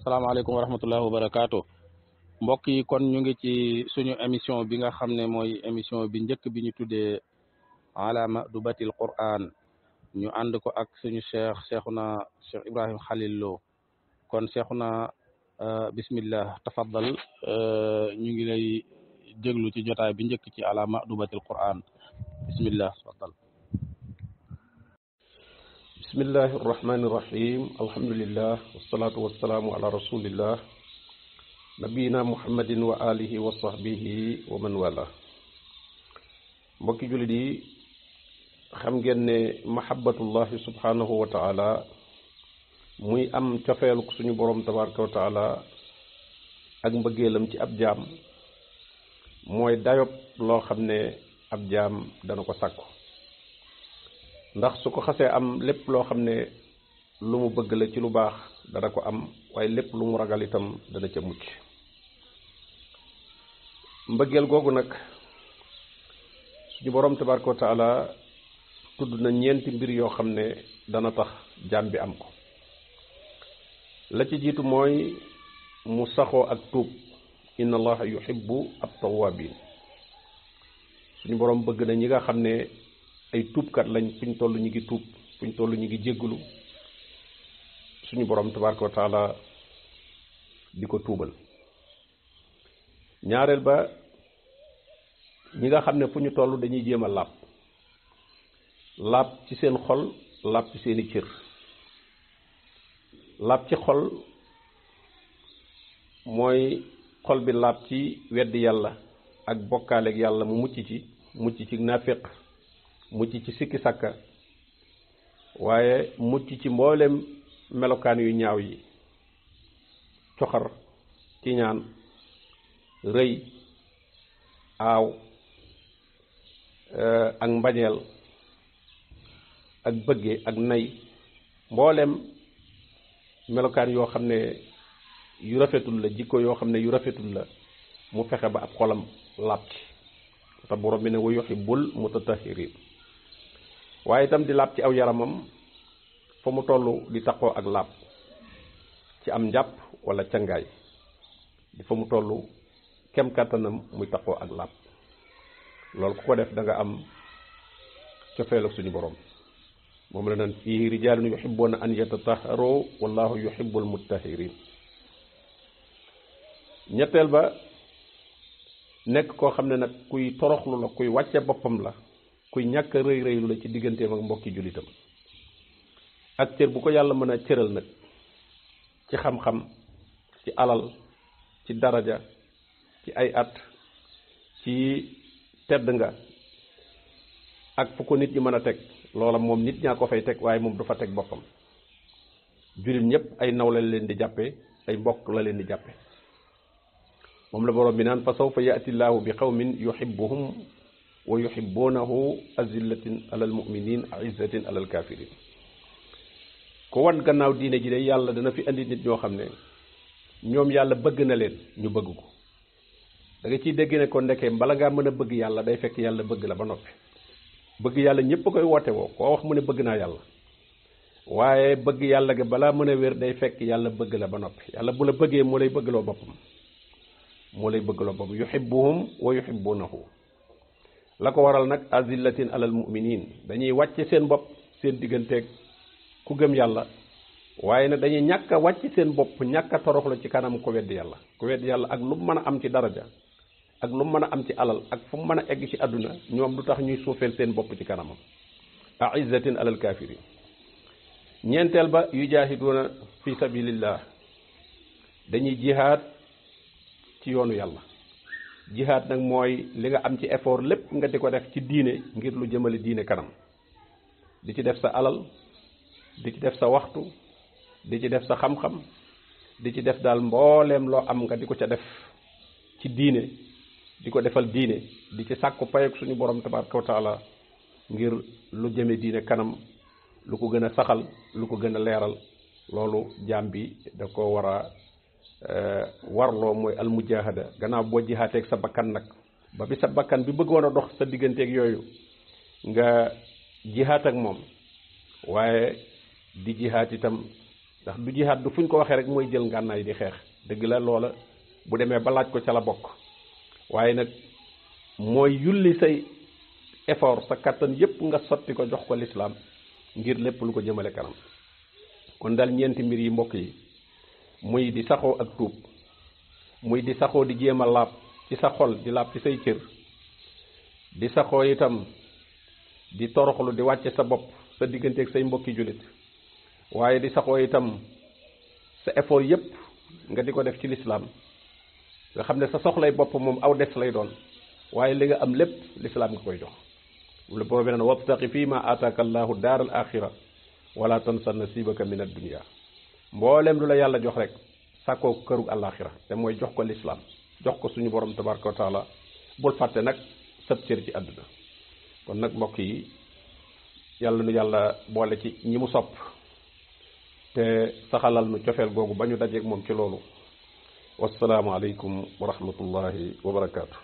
salaamaaleykum wa rahmatullahi wa barakaatu mbokk yi kon ñu ngi ci suñu émission bi nga xam ne mooy émission bi njëkk bi ñu tuddee ala madubatil Qur'an ñu ànd ko ak suñu cheikhuna Cheikh Ibrahim Khalil Lo kon cheikhuna bismillah tafaddal ñu ngi lay déglu ci jotaay bi njëkk ci ala madubatil Qur'an bismillah tafaddal. bismillahi irrahmani irrahim alhamdulillah wasalaatu wasalaamu ala rasulillah nabiyina muhammadin wa alihi wa sahbihi wa man wala mbokki jullit yi xam ngeen ne mahabbatullahi subhanahu wa taala muy am cofeeluk suñu borom tabaraka wa taala ak mbëggeelam ci ab jaam mooy dayob loo xam ne ab jaam dana ko sàkku ndax su ko xasee am lépp loo xam ne lu mu bëgg la ci lu baax dana ko am waaye lépp lu mu ragal itam dana ca mucc mbëggeel googu nag suñu boroom tabaraka wa taala tudd na ñeenti mbir yoo xam ne dana tax jaam bi am ko la ci jiitu mooy mu saxoo ak tuub inna allaha yuhibbu at-tawwabin suñu boroom bëgg na ñi nga xam ne ay tuubkat lañ fuñ toll ñu ngi tuub fuñ toll ñu ngi jéggulu suñu borom tabaraka wa taala di ko tuubal ñaareel ba ñi nga xam ne fu ñu toll dañuy jéem a laab ci seen xol laab ci seeni cër laab ci xol mooy xol bi laab ci weddi yàlla ak bokkaaleeg yàlla mu mucc ci naaféq mucc ci sikki sàkka waaye mucc ci mboolem melokaan yu ñaaw yi coxar kiñaan rëy aaw ak mbañeel ak bëgge ak nay mboolem melokaan yoo xam ne yu rafetul la jikko yoo xam ne yu rafetul la mu fexe ba ab xolam laab ci te borom bi ne wa yuhibbul mutatahhirin waaye itam di laab ci aw yaramam fa mu toll di taqoo ak laab ci am njàpp wala cangaay di fa mu toll kem kàttanam muy taqoo ak laab loolu ku ko def da nga am cofeel ak suñu borom moom la naan fii rijaalun yuhibbuuna an yatatahharu wallahu yuhibbul mutahhirin ñetteel ba nekk koo xam ne nag kuy toroxlu la kuy wàcce boppam la kuy ñàkk rëy rëylu la ci digganteem ak mbokki jullitam ak cër bu ko yàlla mën a cëral nag ci xam-xam ci alal ci daraja ci ay at ci tedd nga ak fu ko nit ñi mën a teg loola moom nit ñaa ko fay teg waaye moom du fa teg boppam jullit ñëpp ay nawle la leen di jàppe ay mbokk la leen di jàppe moom la borom bi naan fa sawfa ya'ti llaahu bi qawmin yuhibbuhum wa yuhibbunahu azillatin alal mu'minin aizzatin alal kafirin ko wan gannaaw diine ji de yàlla dana fi andi nit ñoo xam ne ñoom yàlla bëgg na leen ñu bëgg ko da nga ciy dégg ne ko ndeke bala ngaa mën a bëgg yàlla day fekk yàlla bëgg la ba noppi bëgg yàlla ñëpp a koy woote woo koo wax mu ne bëgg naa yàlla waaye bëgg yàlla ga balaa mën a wér day fekk yàlla bëgg la ba noppi yàlla bu la bëggee moo lay bëggloo boppam yuhibbuhum wa yuhibbunahu la ko waral nag azillatin alal mu'minin dañuy wàcce seen bopp seen digganteeg ku gëm yàlla waaye nag dañuy ñàkk a wàcc seen bopp ñàkk a toroxlu ci kanam ku weddi yàlla ak lu mu mën a am ci daraja ak lu mu mën a am ci alal ak fu mu mën a egg ci àdduna ñoom du tax ñuy suufeel seen bopp ci kanamam aizzatin alal kafirin ñeenteel ba yujahiduuna fi sabilillah dañuy jihaad ci yoonu yàlla jihaad nag mooy li nga am ci effort lépp nga di ko def ci diine ngir lu jëmale diine kanam di ci def sa alal di ci def sa waxtu di ci def sa xam-xam di ci def daal mbooleem loo am nga di ko ca def ci diine di ko defal diine di ci sàkku payeek suñu borom tabaraka wa taala ngir lu jëme diine kanam lu ko gën a saxal lu ko gën a leeral loolu jaam bi da ko war a warloo mooy almujahada gannaaw boo jihaateeg sa bakkan nag ba bi sa bakkan bi bëggoon a dox sa digganteeg yooyu nga jihaat ak moom waaye di jihaat itam ndax du jihaad du fuñ ko waxee rek mooy jël ngànnaay di xeex dëgg la loola bu demee ba laaj ko ca la bokk waaye nag mooy yulli say effort sa kattan yépp nga sotti ko jox ko lislaam ngir lépp lu ko jëmale kanam kon daal ñeenti mbir yi mbokk yi muy di saxoo ak tuub muy di saxoo di jéem a laab ci sa xol di laab ci say cër di saxoo itam di toroxlu di wàcce sa bopp sa digganteeg say mbokki jullit waaye di saxoo itam sa effort yépp nga di ko def ci lislaam nga xam ne sa soxlay bopp moom aw des lay doon waaye li nga am lépp lislaam nga koy jox lu borom bi naan wabtaqi fii ma ataaka allahu daaral axira wala tansa nasibaka min ad-dunya mboolem lu la yàlla jox rek sàkkoo këru àllaaxira te mooy jox ko lislaam jox ko suñu borom tabaraka wa taala bul fàtte nag sab cër ci àdduna kon nag mbokk yi yàlla nu yàlla boole ci ñi mu sopp te saxalal nu cofeel googu ba ñu dajeeg moom ci loolu wassalaamu aleykum wa rahmatullahi wa barakaatu